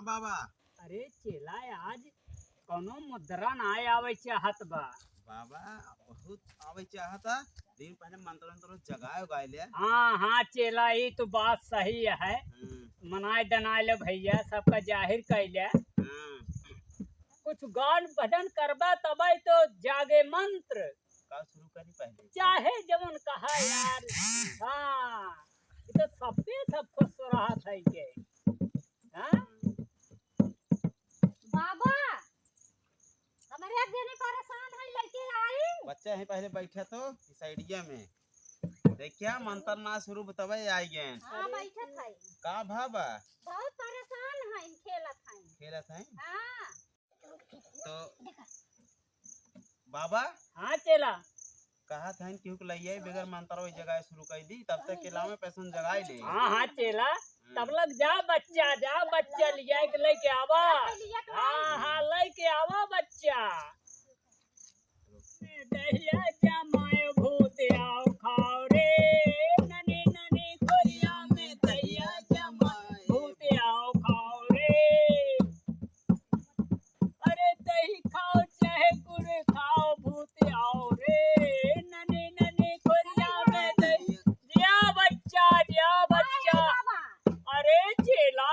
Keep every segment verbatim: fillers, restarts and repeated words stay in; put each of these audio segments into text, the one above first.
बाबा। अरे चेला, आज कौनो मुद्रा ना आवे चाहत बा। बाबा, बहुत आवे चाहता, लेकिन पहले मंत्र उंत्र जगाए उगाए ले। हाँ, हाँ चेला, ई तो बात सही है। हम्म। मनाए दनाए ले भैया, सबका जाहिर कैले। हाँ। कुछ गान भजन करबा तबे तो जागे मंत्र। का शुरू करी पहले? चाहे जवन कहा यार। हाँ, ये तो सबके सब खुश रहत है के। हाँ? बाबा, हमरे जने परेशान है, लइके आई। बच्चा है, पहले बैठा तो इस साइडिया में। देखिया, मंत्र ना शुरू तबे आई गए। हाँ, बैठत है। का भा बा? बहुत परेशान है, खेलत है। खेलत है? हाँ। तो बाबा। हाँ चेला। कहत हन केहू के लइया बगैर मंत्र वही जगह शुरू कर दी, तब तक के लावे पैसन जगाई ले। हाँ, हाँ चेला। हम्म। तब लग जा बच्चा, जा बच्चा लिया के लेके आवा। हाँ, हाँ, लेके आवा बच्चा। दहिया जमाए भूत आओ खाओ रे, ननी ननी खोरिया में दहिया जमाए भूत आओ खाओ रे। अरे दही खाओ चाहे गुड़ खाओ, भूत आओ रे, ननी ननी खोरिया में दही। जिया बच्चा, जिया बच्चा। अरे चेला।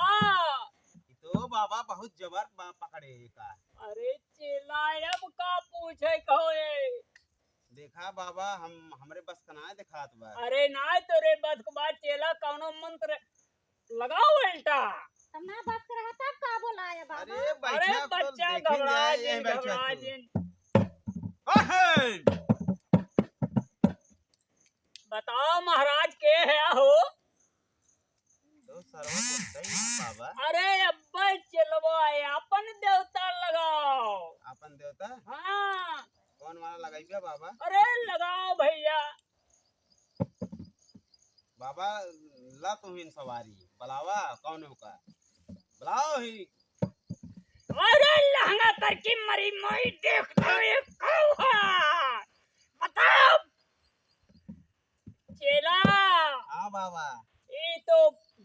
ई तो बाबा बहुत जबर बा-, पकड़े का। अरे चेला, अब का पूछे कहो ए? देखा बाबा, हम, हमरे बस का ना देखात बा। अरे ना तोरे बस का बात चेला, कौनो मंत्र लगाओ उल्टा। तब ना बस का रहा, तब का बोलाया बाबा? अरे अरे बैठा, अब तो बच्चा देखेंगे, घबरा यहीं जिन, बैठा घबरा तू। जिन। अहे! बताओ महाराज के है हो? तो सरवा बोलता ही ना बाबा। अरे अब्बे चेलवा, अपन देवता लगाओ। अपन देवता? हाँ। कौन वाला लगाइबे बाबा? अरे लगाओ भैया। बाबा, ला तू ही सवारी, बुलावा कौन होका? बुलाओ ही। अरे लहंगा तर की मरी मोई, देख तो ये कौआ। बताओ। चेला। हाँ बाबा। ये तो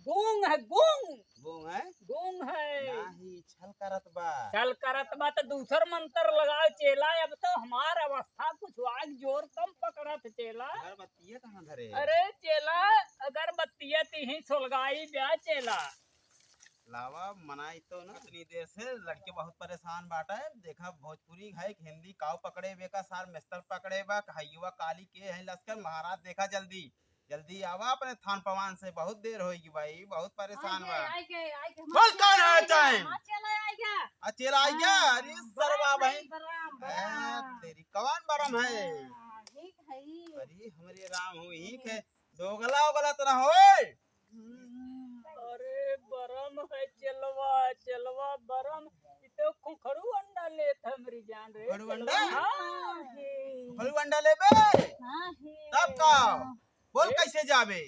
गूंग है, गूंग। गूंग है? गूंग है। नाही, छल करत बा। छल करत बा तो दूसर मंत्र लगाओ चेला, अब तो हमार अवस्था कुछ आग जोर कम पकड़त चेला। अगरबत्तिया कहाँ धरे? अरे चेला, अगरबत्तिया तिही सुलगाई ब्या चेला। लावा, मनाई तो ना। इतनी देर से लड़के बहुत परेशान बाटे। देखा, भोजपुरी है कि हिंदी, काऊ पकड़े बे का सार, मिस्टर पकड़े बा, कहियुआ काली के है लश्कर, महाराज देखा जल्दी, जल्दी आवा अपने थान पवान से, बहुत देर होई गई भाई, बहुत परेशान बा। आइगे, आइगे, आइगे, बोल, कौन है आइगे, टाइम? हाँ, चेला आइगे। आ, चेला आइगे? हाँ, अरे, सरवा बरम भाई। है, बरम, ए, बरम। तेरी कौन बरम है? हाँ, ठीक है। अरे, हमरे राम हो, ठीक है। दोगला, ओगला तो ना होए? हम्म। अरे बरम है चेलवा, चेलवा बरम। ई तो खुखरू अंडा लेत है मेरी जान रे। खुखरू अंडा? हाँ। खुखरू अंडा लेबे? हाँ, हे। तब का? बोल ए? कैसे जाबे?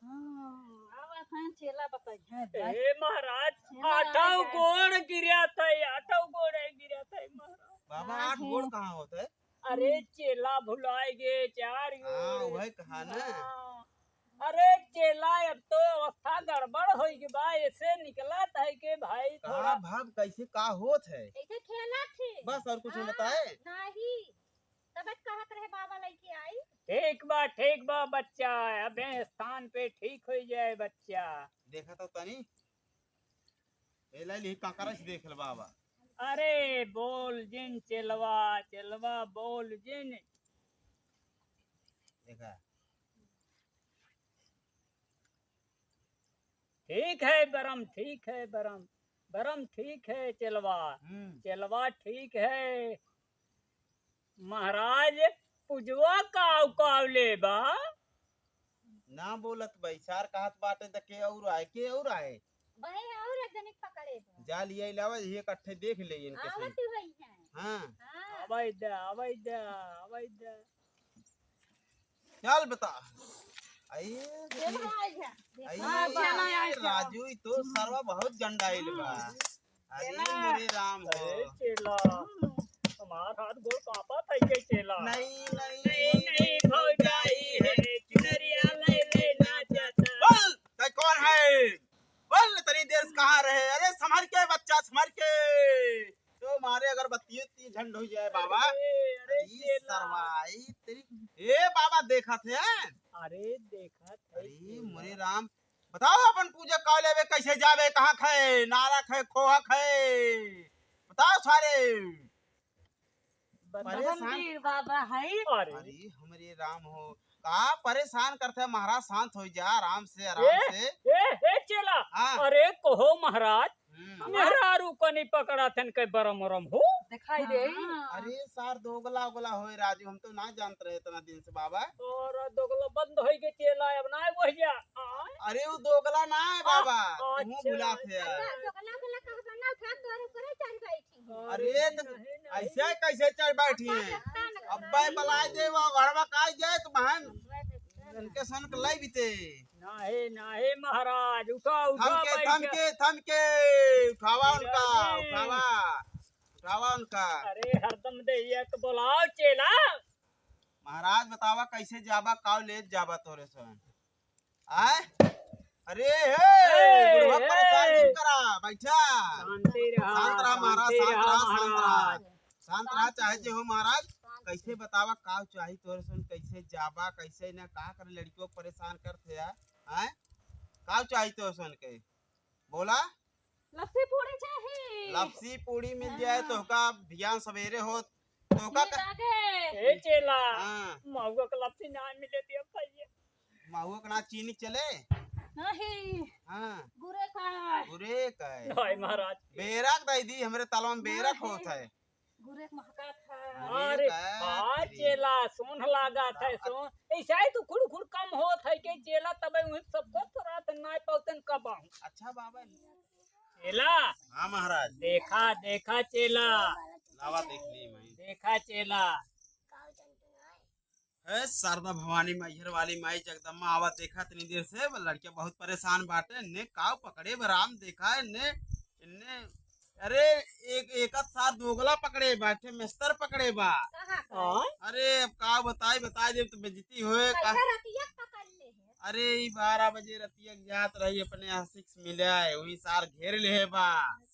हाँ, अब अखन चेला बताई। हे महाराज, चेला आठौ आइगे। गोड़ गिरा था, आठौ गोड़ गिरा था महाराज। बाबा, हाँ, आठ हे। गोड़ कहाँ होत है? अरे चेला भुलाए गे चार गो। हाँ, वही कहा ना। हाँ। अरे चेला, अब तो अवस्था गड़बड़ होई गे बा, ऐसे निकलत है के भाई कहा थोड़ा। भाव कैसे का होत है? ऐसे खेलत है। बस और कुछ हाँ, बताए? नहीं। तब कहत रहे बाबा लइके आई। ठीक बा, ठीक बा बच्चा, अबे स्थान पे ठीक हो जाए बच्चा। देखा तो तनी। ए लाई ली काकरस देख ले बाबा। अरे बोल जिन चेलवा, चेलवा बोल जिन। देखा। ठीक है बरम, ठीक है बरम, बरम ठीक है चेलवा, हम्म। चेलवा ठीक है। महाराज, पुजवा काव काव लेबा? ना बोलत भाई, सार कहत बाटे त के और आए, के और आए? भाई और एक जने के पकड़े बा। जा लिया इलावा, ये इकट्ठे देख ले इनके से। आवत ही वही है। हाँ। हाँ। आवाई दे, आवाई दे, आवाई दे। चल बता। आई, चल आई, भाई, जा। आई, हाँ, चल आई, आई, जा। राजू, ई तो सरवा बहुत जंडाइल बा। हम्म। अरे चेला। मेरे राम हो। अरे चेला, हम्म। हमार हाथ गोड़ कांपत है के चेला। नहीं, नहीं, नहीं, नहीं, भौजाई है, चुनरिया ले लेना चाहता। बोल, तै कौन है? बोल, तनी देर से कहाँ रहे? अरे, संभाल अच्छा, मर के तो मारे अगरबत्ती उतनी झंड हो जाए बाबा। अरे, अरे, अरे, चेला। सरवाई तेरी। ए बाबा, देखत है? अरे, देखत है, अरे, चेला। मोरे राम, बताओ अपन पूजा का लेवे, कैसे जावे, कहाँ खाए, नारा खाए, खोहा खाए, बताओ सारे। परेशान। गंभीर बाबा है। अरे। अरे, हमरे राम हो, का परेशान करते हैं महाराज, शांत हो जा, आराम से, आराम ए, से। ए, ए, चेला। हाँ। अरे, कहो महाराज, हम्म। मेहरारू को नहीं पकड़ा थन के बरम वरम हो। दिखाई दे। हाँ। अरे सार, दोगला उगला होए राजू, हम तो ना जानत रहे इतना दिन से बाबा। और दोगला बंद होई के चेला, अब ना वही जा। हाँ। अरे वो दोगला ना है बाबा, हाँ, तू अच्छा, भुला थे यार। अच्छा। दोगला उगला कहबा ना, उठा तोरे ऊपर चढ़ बैठी। अरे तो नहीं, नहीं। ऐसे कैसे चढ़ बैठी हैं? अब्बा बलाए दे, वो घरवा का जाए तो बहन, इनके सन के लाई बीते। नाहे, नाहे महाराज, उठा, उठा, थम के, बैठ थम जा। के, थम के, उठावा उनका, अरे। उठावा, उठावा उनका। अरे हरदम दे एक बोलाओ चेला। महाराज बतावा कैसे जाबा, काव लेत जाबा तोरे सन? आय? अरे हे, ए, बुढ़वा ए। परेशान जिन करा, बैठा। शांति रहा, शांत रहा महाराज, शांति शांत रहा, रहा, शांत रहा। महाराज। शांत रहा, चाहे जे हो महाराज। कैसे बतावा, काव चाही तोरे सन, कैसे जाबा, कैसे न का करे, लड़कियों को परेशान करते हैं, हैं? काव चाही तोरे सन के? बोला। लस्सी पूड़ी चाही। लस्सी पूड़ी मिल जाए तो हाँ। का बिहान सवेरे हो, तो का ये क- लागे। ए चेला, हाँ। महुआ के लस्सी ना मिले दिया भैया। महुआ के ना चीनी चले? नहीं। हाँ। गुरे का। गुरे का है। नहीं महाराज। बेरक दे दी, हमरे तलवा में बेरक नहीं। होत है। गुरे के महका था। अरे, अरे, बाप हाँ रे। चेला, सोन लागत है, सोन। ऐसा ही तो खुड़ खुड़ कम होत है के चेला, तबे उन्हें सबको थोड़ा तो ना पौतन कब आऊं। अच्छा बाबा। चेला। हाँ महाराज। देखा, देखा चेला। लावा देख ली मैं। देखा चेला। हे शारदा भवानी मैहर वाली माई जगदम्बा, आवा देखा इतनी देर से, लड़किया बहुत परेशान बाटे। ने काव पकड़े बा राम, देखा ने, इन्ने, अरे एक, एक आध सार दोगला पकड़े बा, एक ठे मेस्तर पकड़े बा। कहाँ का? हाँ? अरे अब काव बताई, बताई देब तो बेइज्जती होए का। कैसे रतिया पकड़ ले है? अरे ई बारह बजे रतिया के जात रही अपने आशिक से मिले, वही सार घेर ले बा।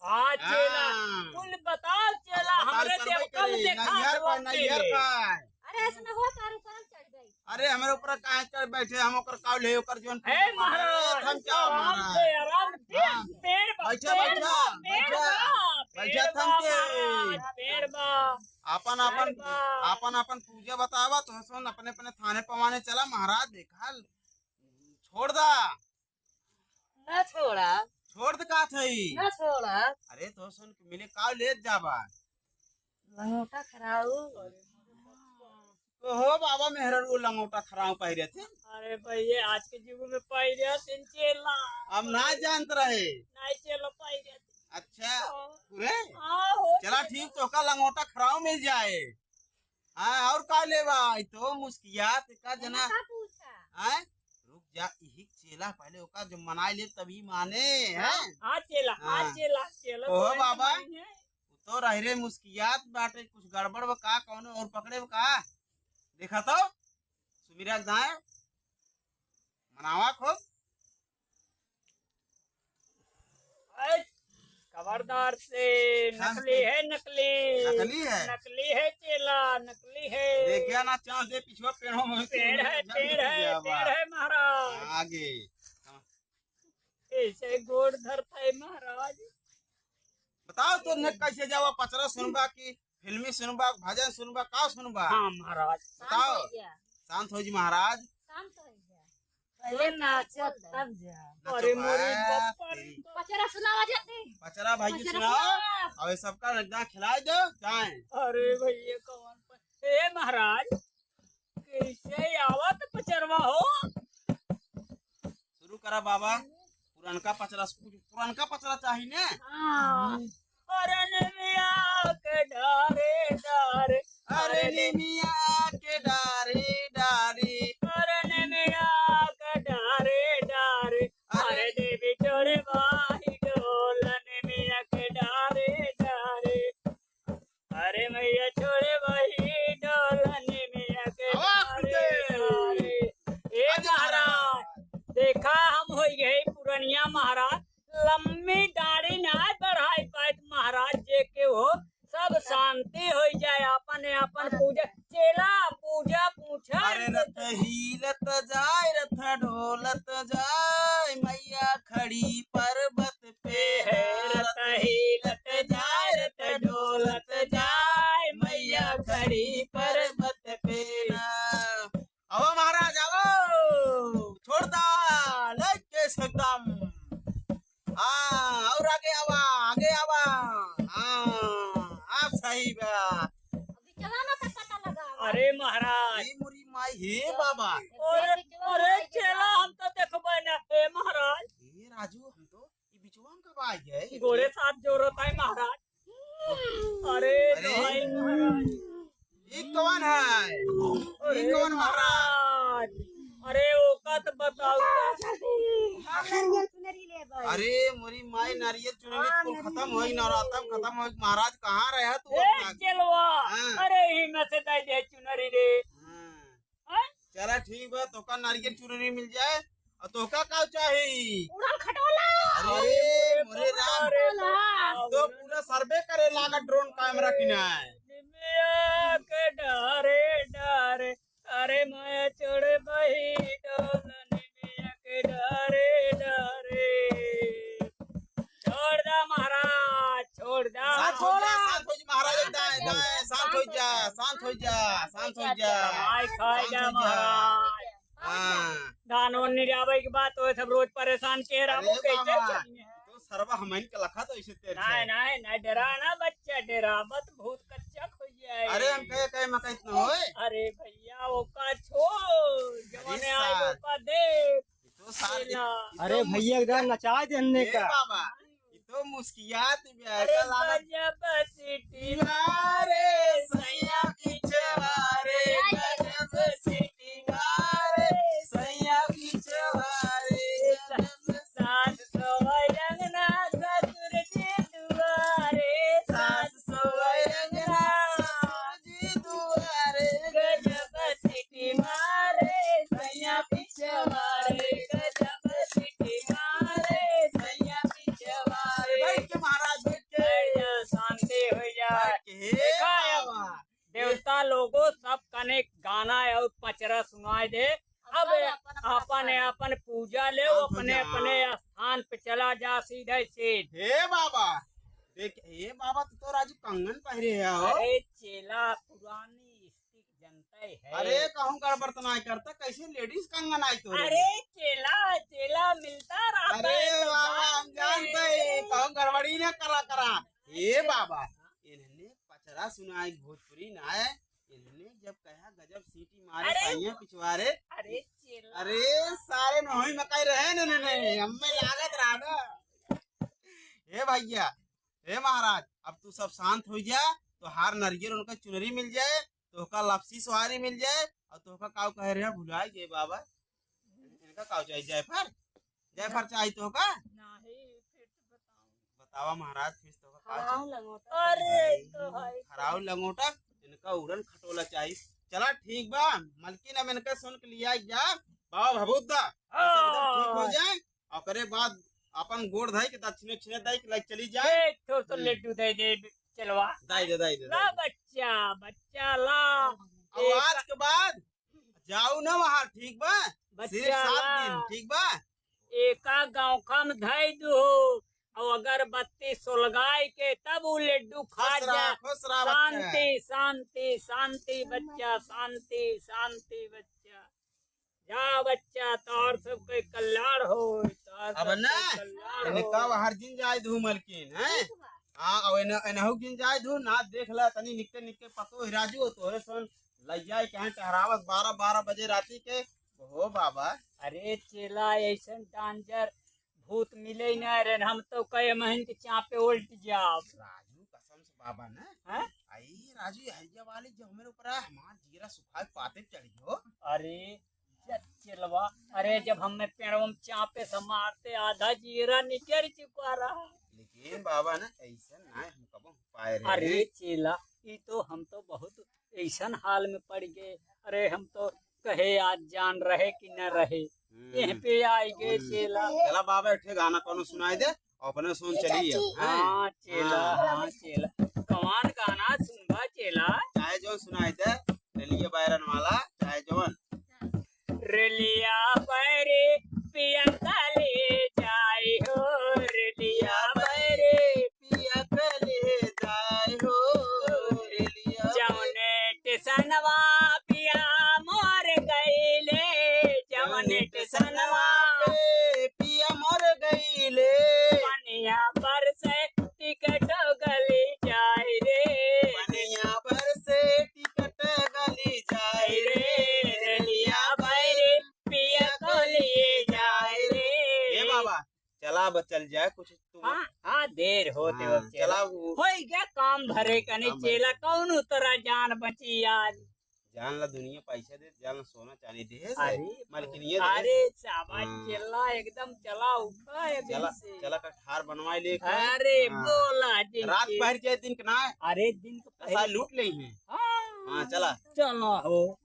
हाँ चेला, हाँ। कुल बताओ चेला, बताओ, हमरे सरबे देवता में करे, देखा नैहर का, नैहर का। अरे, ऐसे में हो, तार ऊपर हम चढ़ गई। अरे, हमरे ऊपर काहे चढ़ बैठे? हम ओकर काव ले, ओकर जोन ए, महाराज, हम क्या आराम महाराज? से, आराम से। हाँ। पेड़ बा, बैठा, पेड़ बैठा, बा, पेड़ बैठा। बा, बैठा, पेड़ थम बा, के। महाराज, पेड़ बा। आपन, आपन, पेड़ बा। आपन, आपन पूजा बतावा, तो सुन, अपने, अपने थाने पवाने चला, महाराज, देखा, छोड़ दा। ना छोड़ा। छोड़ दे का थई? ना छोड़ा। अरे तो सुन के मिले का लेत जाबा? लंगोटा खराऊ। तो हो बाबा मेहररू लंगोटा खराऊ पहिरे थे। अरे भैया आज के युग में पहिरे थे चेला। हम ना जानत रहे। नहीं चेला पहिरे थे। अच्छा। हाँ। पूरे? हाँ, हो चला चेला। ठीक तो का लंगोटा खराऊ मिल जाए। हाँ, और का लेबा? ई तो मुस्कियात का जना। का पूछा? हाँ? रुक जा, इही चेला पहले ओका जो मनाई ले तभी माने, हैं? हाँ, चेला, हाँ, हाँ। चेला, चेला ओहो तो ऐसे बाबा, नहीं है। उ तो रह रे मुस्कियात बाटे, कुछ गड़बड़ बा का, कौनो और पकड़े बा का? देखा तो, सुमिरा दाए, मनावा खूब। ए, खबरदार से, हाँ। नकली है, नकली। नकली है? नकली है चेला, नकली है। देखिया ना, चांस दे, पिछुआ पेड़ों में से पेड़ है, जल्दी पेड़ है, गया बा। पेड़ है महाराज। आगे। ऐसे गोड़ धरता है महाराज। बताओ तो ने कैसे जावा, पचरा सुनबा कि फिल्मी सुनबा, भजन सुनबा, का सुनबा? हाँ महाराज। बताओ। शांत हो जा। शांत हो जी महाराज। शांत हो जा। पहले नाचो तब जा। नाचो अरे मोरी बाप बाप रे। तेरी। पचरा सुनावा जाते। पचरा भाई जी पचरा सुनाओ। सुनाओ। और सबका रंगदा खिला दो, जाए। अरे भैया कौन प-, ए महाराज, कैसे आवत पचरवा हो? शुरू करा बाबा, पुरनका पचरा, पुरनका पचरा चाही ने? हाँ। अरे निमिया के डारे डारे, अरे निमिया के डारे डारे, अरे निमिया के डारे डारे, अरे अरे देवी चोरे बाही डोल, निमिया के डारे डारे। अरे मैया छोड़े वही डोलनी मैया के वाह, डारे खुदे। डारे। ए आजा महाराज, महाराज। देखा हम हो गए पुरनिया महाराज, लम्मी डाड़ी ना बढ़ाई आगे आवा, आगे आवा। हाँ, अब सही बा। अभी चला ना तो पता लगा। अरे महाराज। ए मोरी माई, हे बाबा। अरे, अरे चेला, हम तो देखबे ना, हे महाराज। ए राजू, हम तो ई बिचवा में कब आ गए? गोड़े साथ जोड़त है महाराज। अरे अरे। भाई महाराज। ई कौन है? अरे ई कौन महाराज? महाराज। अरे ओका तो बताओ। हम नारियल चुनरी लेबै। अरे मोरी माई, नारियल चुनरी हाँ, कुल नारियल खत्म होई, चुनरी। नवराता में खत्म होई। महाराज कहाँ रहे तू ए अपना? चेलवा। हाँ। अरे ही में से दे दे चुनरी रे। हाँ। हाँ? चला ठीक बा, तोका नारियल चुनरी मिल जाए। और तोका का चाही? उड़न खटोला। अरे, अरे, मोरे राम। खटोला। तो पूरा सर्वे करे लागा ड्रोन कैमरा की ना है। निमिया के डारे डारे, अरे मैं चढ़ बही डोल, निमिया के डारे डारे। छोड़ दा महाराज, छोड़ दा। शांत हो जा, शांत हो जा महाराज, दाएं, दाएं, शांत हो जा, शांत हो जा, शांत हो जा। कमाई खाए जा महाराज। हाँ। धान वान निरावे के बाद तो सब रोज परेशान के रहो, अरे कैसे बाबा, चलिए? तो सरवा हमन के लखा तो ऐसे तेर नहीं, छे। नहीं, नहीं, डरा ना बच्चा, डरा मत, बहुत कच्चा खो जाए। अरे हम कहे, कहे मकई इतना होए। अरे भैया, ओका छोड़, जवाने अरे आए सार। ओका देख। ये तो सार चेला। ये तो अरे भैया, मुस्किल एकदम नचा दे हमने ए का। बाबा, ई तो मुस्कियात बा, अरे ऐसा लागत। गजब सिटी मारे सैया पिछवारे, गजब सिटी मारे सैया पिछवारे। सास सोवै अंगना ससुर जी दुआरे, सास सोवै अंगना ससुर जी दुआरे। गजब सिटी मारे सैया पिछवारे, गजब सिटी मारे सैया पिछवारे। बैठ के महाराज, बैठ के। बैठ जा, शांति हो जा। बैठ के। देखा है, बाबा। देवता लोगो सब कने गाना और पचरा सुनाए दे। अब अपन अपन अपन पूजा ले, हाँ, अपने भैया। अपने स्थान पे चला जा सीधे सीध। हे बाबा, देख, हे बाबा, तू तो राजू कंगन पहरे है हो। अरे चेला, पुरानी स्थिति जनता है। अरे कहूँ गड़बड़ तो नहीं करता, कैसे लेडीज कंगन आई तो रे? अरे चेला, चेला मिलता रहता अरे है तो बाबा, बात हम जानते हैं, कहूँ गड़बड़ी ना करा करा। हे बाबा, इन्हने पचरा सुनाई भोजपुरी ना है, इन्हने जब कहा गजब सीटी मारे अरे सैया पिछवारे। अरे चेला। अरे सारे नोही मकाई रहे न, न, न, हमें लागत रहा ना। हे भैया, हे महाराज, अब तू सब शांत हो जा, तो हार नरियर उनका चुनरी मिल जाए, तोहका लपसी सोहारी मिल जाए, और तोहका काऊ कहे रहे भुलाए गए बाबा। इनका काऊ चाहिए? जायफर? जायफर चाहिए तोहका? नहीं, फिर तो बताओ। बतावा महाराज, फिर तोहका का खराउ चाहिए? लंगोटा। अरे, तो है। खराउ लंगोटा, इनका उड़न खटोला चाहिए। चला ठीक बा, मलकिन अब इनका सुन के लिया जा, बाबा भभूत दा, हाँ। सब एकदम ठीक हो जाए, ओकरे बाद अपन गोड़ धई के दक्षिणे उक्षिणे दई के लाइक चली जाए। ए, थोड़ तो हम्म। लड्डू दे दे, चलवा। दाई दे, दाई दे, ला दाई दे। बच्चा, बच्चा ला। अब एक आज के बाद जाऊ ना वहाँ, ठीक बा? बच्चा सिर्फ सात ला। दिन, ठीक बा? एका गाँव का में धई दू, और अगरबत्ती सुलगाई के तब वो लड्डू खा खुश रहा, जा। खुश रहा बच्चा। शांति, शांति, शांति बच्चा, शांति, शांति बच्चा। जा बच्चा, तोर सबके कल्याण हो, तोर अब सबके ना, कल्याण इन्हें हो। का बाहर जिन जाए दू मलकिन, हैं? हाँ, और इन्हें, इन्हें जिन जाए दू ना, देख ला, तनी निक्के निक्के पतो ही राजू, तोरे सन लइया कहीं टहरावत बारह, बारह बजे राती के, हो बाबा। अरे चेला, ऐसन डांजर भूत मिले ही ना रे, हम तो कहे महीन के चापे उल्ट जाब। राजू कसम से बाबा ना। हैं? आई राजू, ये हइया वाली जो हमारे ऊपर है, हमार जीरा सुखा के पाते चढ़ गयो। अरे जत चेलवा, अरे जब हमें पेड़वा में चापे से मारते आधा जीरा निकल चुका रहा। लेकिन बाबा ना ऐसा ना हम कबो पाए रहे। अरे चेला, ई तो हम तो बहुत ऐसन हाल में पड़ गए। अरे हम तो कहे आज जान रहे कि न रहे, हम्म। यहीं पे आई गए हम्म। चेला। चला बाबा, एक ठे गाना कोनो सुनाई दे, अपने सुन चलिए। हाँ, चेला, हाँ। हाँ, चेला। कमान गाना सुनबा चेला? चाहे जो सुनाई दे, रेलिया बैरन वाला, चाहे जवन। रेलिया बैरे पिया का ले जाए हो, रेलिया बैरे पिया के ले जाए हो, रेलिया। जौने टेसनवा पिया मोर गईले, जौने टेसनवा पे पिया मोर गईले। पनिया पर देर होते हाँ, हो चेला। चला वो। होई गया काम धरे कने काम धरे। चेला, कौनो तरह जान बची आज। जान ला दुनिया पैसा दे, जान ला सोना चांदी दे है अरे, मालकिन ये दे। अरे, शाबाश हाँ। चेला, एकदम चला उठा है चला, दिल से। चला का ठार बनवाए ले एक। अरे, हाँ। बोला जिनके। रात पहर के दिन के ना। अरे, दिन के ऐसा पहर लूट ले हैं। हाँ। हाँ, चला। चला हो।